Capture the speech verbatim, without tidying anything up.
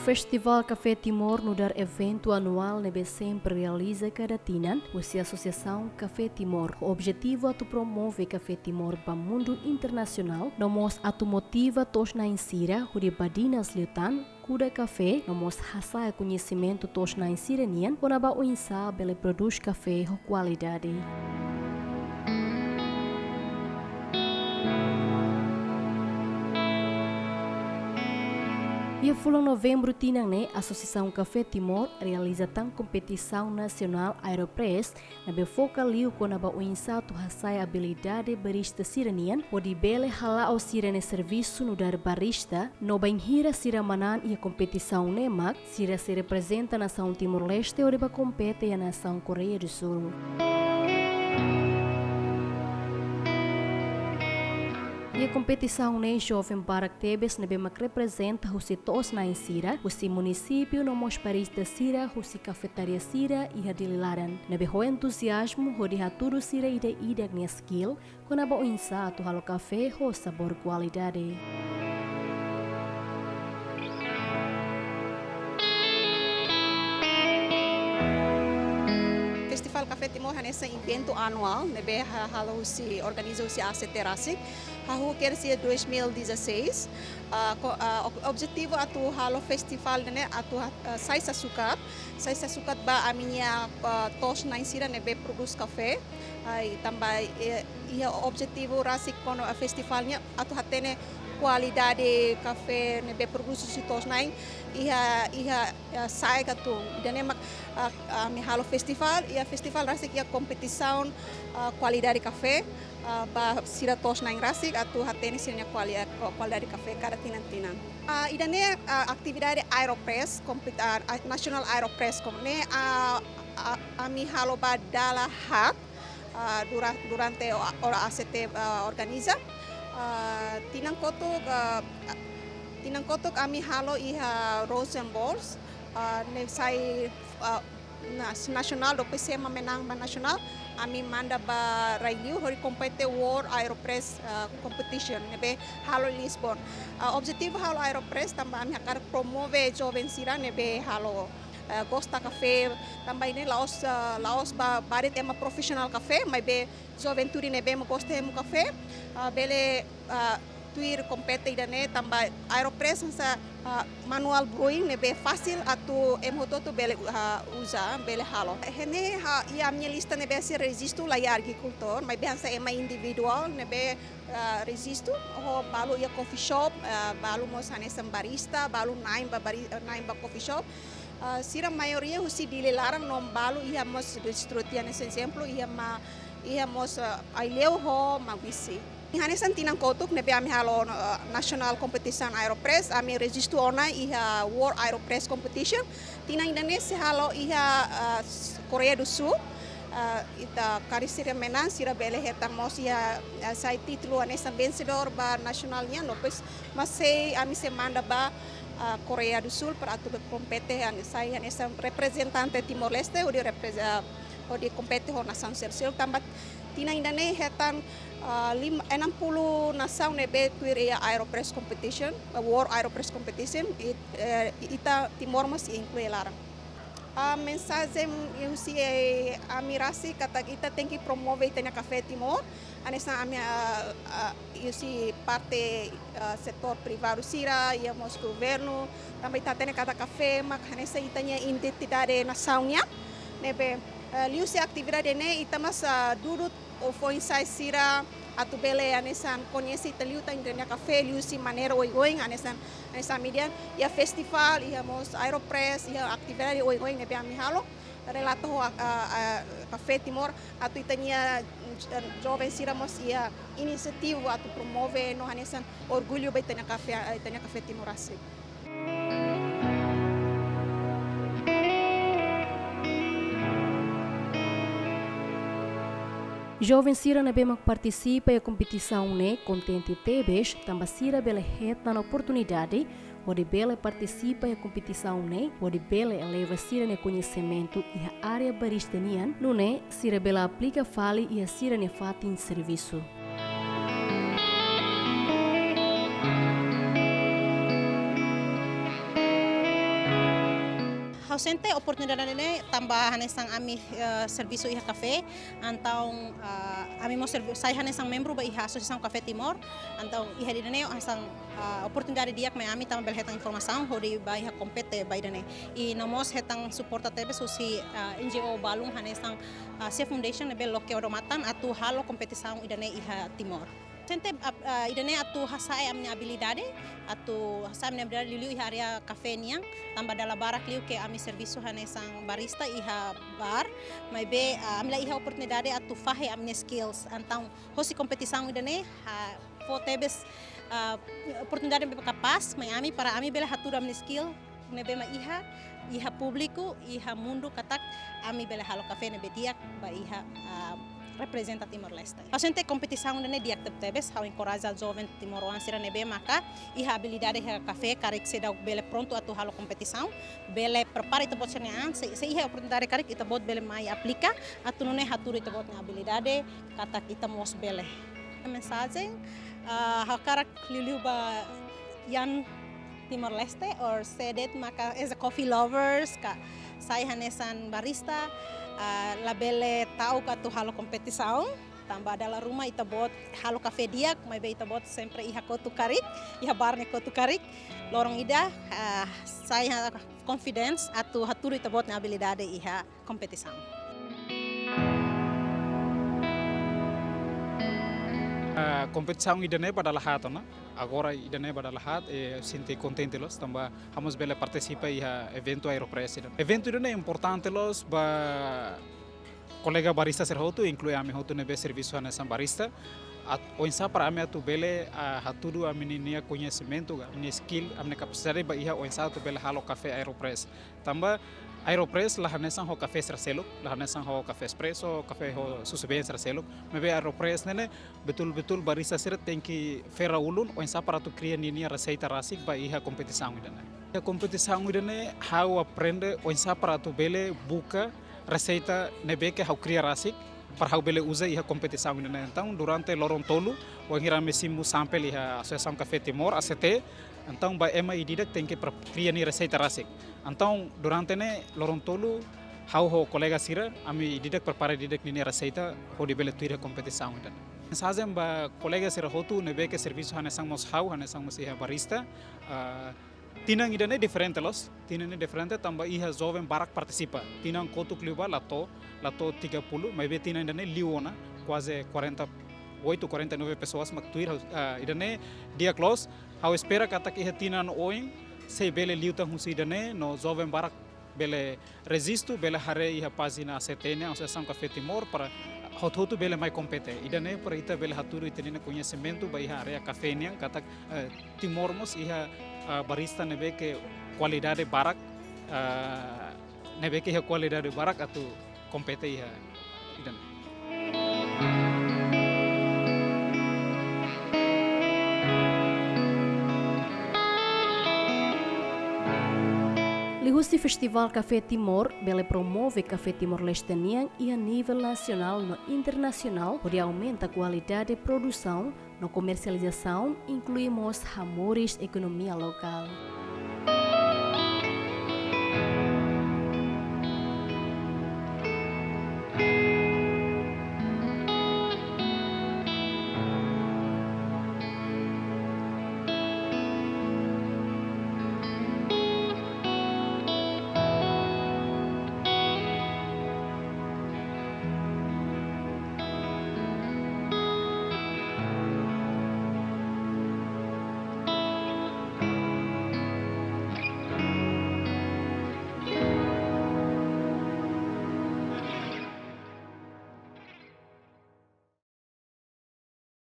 Festival Kafé Timor nu'udar eventu anuál ne'ebé sempre realiza kada tinan husi Asosiasaun Kafé Timor, ho objetivu atu promove kafé Timor ba mundu internasionál, no mós atu motiva to'os-na'in sira hodi badinas liután kuda kafé, no mós hasa'e koñesimentu to'os-na'in sira-nian kona-ba oinsá bele prodús kafé ho kualidade. Iha fulan Novembru tinan ne'e, Asosiasaun Kafé Timor realiza tan kompetisaun nasionál Aeropress, ne'ebé foka liu kona-ba oinsá atu hasa'e abilidade barista sira-nian, hodi bele hala'o sira-nia servisu nu'udar barista, no bainhira sira manán iha kompetisaun ne'e mak, sira sei reprezenta nasaun Timor-Leste hodi bá kompete iha nasaun Koreia do Sul. Iha kompetisaun ne'e joven barak tebes ne'ebé mak reprezenta husi to'os-na'in sira husi munisípiu no mós barista sira husi kafetaria sira iha Dili laran, ne'ebé ho entuziazmu hodi hatudu sira ida-idak nia skill kona-ba oinsá atu halo kafé ho sabór kualidade. Festival Kafé Timor hanesan eventu anuál ne'ebé ha-, halo husi, organiza husi A C T rasik. Hahú kedas iha dois mil e dezasseis. Ah, ko-, ah, ob-, objetivu atu halo festival ne'e atu ha-, ah, sai sasukat, sai sasukat ba ami-nia, ah, to'os-na'in sira ne'ebé prodús kafé. Ah, i tanba, eh, iha objetivu rasik kona-ba festival ne'e atu hatene kualidade kafé ne'ebé prodús husi to'os-na'in iha, iha, iha SAEK atu. Ida-ne'e mak, ah, ami halo festival, iha festival rasik iha kompetisaun, ah, kualidade kafé, ah, ba sira to'os-na'in rasik atu hatene sira-nia kualia-, ku-, kualidade kafé kada tinan-tinan. Ah, ida-ne'e, ah, atividade Aeropress, kompet-, ah, ah, National Aeropress, kom-, ne'e, ah, ah, ami halo ba dala haat, ah, dura-, durante o-, ora A C T, ah, organiza. Ah, tinan kotuk, ah, ah, tinan kotuk ami halo iha Rosenborg, ah, ne'e sai, ah, nas-, nasionál, depois ema manán ba nasionál, ami manda ba rai-li'ur hodi kompete World Aeropress, ah, Competition, ne'ebé halo Lisbon. Ah, objetivu halo Aeropress tanba ami hakarak promove joven sira ne'ebé halo, ah, gosta kafé, tanba ne'e la'ós, ah, la'ós ba, ba de'it ema profisionál kafé, maibé juventude ne'ebé mak gosta hemu kafé, ah, bele, ah, tuir kompete ida-ne'e tanba Aeropress hanesan, ah, manual brewing ne'ebé fasil atu ema hotu-hotu bele, ah, uza, bele halo. Iha ne'e, ah, iha ami-nia lista ne'ebé sei rejistu laiha agrikultór, maibé hanesan ema individuál ne'ebé, ah, rejistu, ho balu iha coffee shop, ah, balu mós hanesan barista, balu na'in ba bari-, na'in ba coffee shop. Ah, sira maioria husi Dili laran no balu iha mós distritu hanesan ezemplu, iha Ma-, iha mós, ah, Aileu ho Maubisse. Hanesan tinan kotuk ne'ebé ami halo, ah, nasionál kompetisaun Aeropress, ami rejistu ona iha World Aeropress Competition. Tinan ida-ne'e sei halo iha, ah, s-, Koreia do Sul. Ah, ita karik sira manán, sira bele hetan mós iha, ah, sai títulu hanesan vensedór ba nasionál nian, depois mak sei, ami sei manda ba, ah, Koreia do Sul para atu bele kompete, han-, sai hanesan reprezentante Timor-Leste, hodi reprez-, ah, hodi kompete ho nasaun sira seluk tanba tinan ida-ne'e hetan, ah, lim-, enam puluh nasaun ne'ebé tuir iha Aeropress Competition, ah, World Aeropress Competition, i, eh, ita Timor mós inklui laran. Ah, mensajen husi, eh, ami rasik katak ita tenke promove ita-nia kafé Timor. Hanesan ami, ah, ah, husi parte, ah, setór privadu sira, iha mós governu, tanba ita hatene katak kafé mak hanesan ita-nia identidade nasaun nian. Ne'ebé, eh, liuhusi atividade ne'e ita mós, ah, dudu oinsá sira atu bele hanesan koñese ita liután ita-nia kafé liuhusi maneira oioin, hanesan, hanesan ami dehan, iha festival, iha mós Aeropress, iha atividade oioin ne'ebé ami halo relata ho, ah, ah, kafé Timor, atu ita-nia, eh, joven sira mós iha inisiativa atu promove no hanesan orgullu ba ita-nia kafé, eh, ita-nia kafé Timor rasik. Joven sira ne'ebé mak partisipa iha kompetisaun ne'e kontente tebes, tanba sira bele hetan oportunidade hodi bele partisipa iha kompetisaun ne'e, hodi bele eleva sira-nia koñesimentu iha área barista nian, nune'e sira bele aplika fali iha sira-nia fatin servisu. Ha'u sente oportunidade ne'e tanba hanesan ami, eh, servisu iha kafé, entaun, ah, ami mós servi-, sai hanesan membru ba iha Asosiasaun Kafé Timor, entaun iha ida-ne'e hanesan, ah, oportunidade di'ak mai ami tanba bele hetan informasaun hodi ba iha kompete ba ida-ne'e. I no mós hetan suporta tebes husi, ah, N G O balun hanesan, ah, Sea Foundation ne'ebé loke odamatan atu halo kompetisaun ida-ne'e iha Timor. Sente, ah, ah, ida-ne'e atu hasa'e ami-nia abilidade, atu hasa'e ami-nia abilidade liuliu iha área kafé nian, tanba dala barak liu ke ami servisu hanesan barista iha bar, maibé, ah, ami la iha oportunidade atu fahe ami-nia skills, entaun hosi kompetisaun ida-ne'e, ah, fó tebes, ah, oportunidade ne'ebé kapás mai ami para ami bele hatudu ami-nia skill ne'ebé mak iha, iha públiku, iha mundu katak ami bele halo kafé ne'ebé di'ak ba iha, ah, reprezenta Timor-Leste. Ha'u sente kompetisaun ida-ne'e di'ak tebetebes, ha'u enkoraja joven timoroan sira ne'ebé maka iha abilidade iha kafé, karik seidauk bele prontu atu halo kompetisaun, bele prepara ita-boot sira-nia an, se, se iha oportunidade karik ita-boot bele mai aplika, atu nune'e hatudu ita-boot nia abilidade, katak ita mós bele. Mensajen, ah, ha'u hakarak liuliu ba ian Timor-Leste or se de'it maka as a coffee lovers ka sai hanesan barista, ah, labele ta'uk atu halo kompetisaun, tanba dala ruma ita-boot halo kafé di'ak, maibé ita-boot sempre iha kotuk karik, iha bar nia kotuk karik, loron ida, ah, sai ha confidence atu hatudu ita-boot nia abilidade iha kompetisaun. Ah, kompetisaun ida-ne'e ba dala haat ona. Agora ida-ne'e ba dala haat, eh, sente kontente loos, tanba ha'u mós bele partisipa iha eventu Aeropress ida. Eventu ida-ne'e importante loos ba kolega barista sira hotu, inklui ami hotu ne'ebé servisu hanesan barista. Atu, oinsá para ami atu bele, ah, hatudu ami-nia koñesimentu, ami-nia skill, ami-nia kapasidade ba iha oinsá atu bele halo kafé Aeropress. Tanba Aeropress la hanesan ho kafé sira seluk, la hanesan ho kafé espresso, kafé ho susubeen sira seluk. Maibé Aeropress ne'e ne'e betul-betul barista sira tenke fera ulun, oinsá para atu kria ninia reseita rasik ba iha kompetisaun ida-ne'e. Iha kompetisaun ida-ne'e ha'u aprende oinsá para atu bele buka reseita ne'ebé ke ha'u kria rasik, para ha'u bele uza iha kompetisaun ida-ne'e. Entaun, durante loron tolu, wainhira ami simu sampel iha Asosiasaun Kafé Timor, A C T, entaun ba ema ida-idak tenke para kria nia reseita rasik. Entaun, durante ne'e loron tolu, ha'u ho kolega sira, ami ida-idak prepara ida-idak ninia reseita hodi bele tuir iha kompetisaun ida-ne'e. Mensajen ba kolega sira hotu ne'ebé ke servisu hanesan mós ha'u, hanesan mós iha barista, ah, tinan ida-ne'e diferente loos, tinan ne'e diferente tanba iha joven barak partisipa. Tinan kotuk liubá la to'o, la to'o tiga puluh, maibé tinan ida-ne'e liu ona, kuaze quarenta e oito, quarenta e nove pessoas mak tuir, ah, ida-ne'e di'ak loos. Ha'u espera katak iha tinan oin sei bele liután husi ida-ne'e no joven barak bele rejistu, bele haree iha pájina A C T nian, Asosiasaun Kafé Timor, para hotu-hotu bele mai kompete. Ida-ne'e para ita bele hatudu ita-nia koñesimentu ba iha área kafé nian, katak, eh, Timor mós iha, ah, barista ne'ebé ke kualidade barak, ah, ne'ebé ke iha kualidade barak atu kompete iha ida-ne'e. Liuhusi Festivál Kafé Timor, bele promove kafé Timor-Leste nian iha nivel nasionál no internasionál, hodi aumenta kualidade produsaun no komersializasaun, inklui mós hamoris ekonomia lokál.